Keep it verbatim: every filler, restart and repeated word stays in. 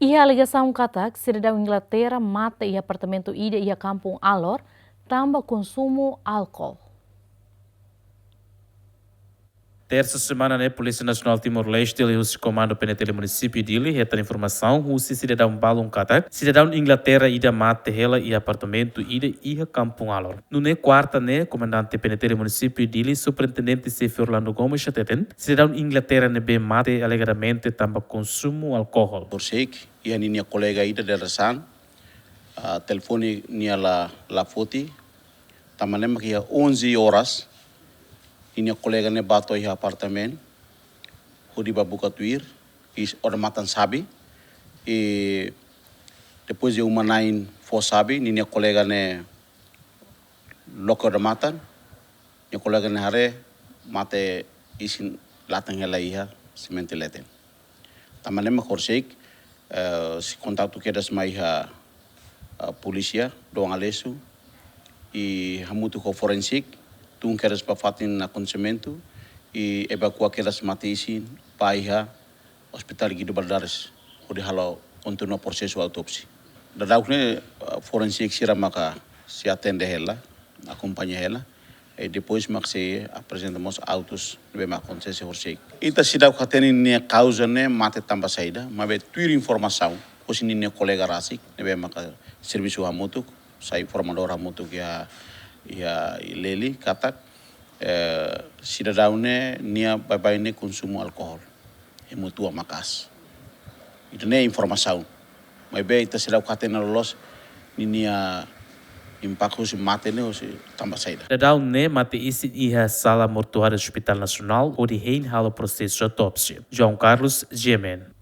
Iha alegasaun katak sidadaun Inglaterra mate iha apartamentu ida iha Kampung Alor tanba konsumu álkol. Tersa semana ne'e, Polísia Nasionál Timor-Leste liuhusi Komandu P N T L Munisípiu Dili hetan informasaun husi sidadaun balun katak sidadaun Inglaterra ida mate hela iha apartamentu ida iha Kampung Alor. Nune'e kuarta ne'e, Komandante P N T L Munisípiu Dili, Superintendente Xefe Orlando Gomes hateten, sidadaun Inglaterra ne'ebé mate alegadamente tanba konsumu alkohol. Horisehik, iha ninia kolega ida dala hanesan, ah, telefone nia la, la foti, tanba ne'e mak iha onze horas, ninia kolega ne'e bá to'o iha apartamentu, hodi bá buka tuir, i odamatan xave, i depois de uma na'in fó xave, ninia kolega ne'e loke odamatan, nia kolega ne'e haree mate isin latan hela iha simente leten. Tanba ne'e mak horisehik, eh, sei kontaktu kedas mai iha, eh, polísia Dom Aleixo, i hamutuk ho forensik, tun kedas ba fatin akontesimentu, i evakua kedas mate isin ba iha Hospital Guido Valadares, hodi halo kontinua prosesu autópsia. Daudauk ne'e, eh, forensik sira maka sei atende hela, akompaña hela. I depois mak sei aprezenta mós autus ne'ebé mak akontese horisehik. Ita seidauk hatene nia kauza ne'e mate tanba saida, maibé tuir informasaun husi ninia kolega rasik ne'ebé maka servisu hamutuk, sai formadór hamutuk iha, iha Leli katak, eh, sidadaun ne'e nia baibain ne'e konsumu alkohol. Hemu tua maka'as. Ida-ne'e informasaun. Maibé ita seidauk hatene loloos ninia impaktu husi mate ne'e husi tanba saida. Daudaun ne'e mate isin iha sala mortuáriu Hospital Nasionál hodi hein halo prosesu autópsia. João Carlos, G M N.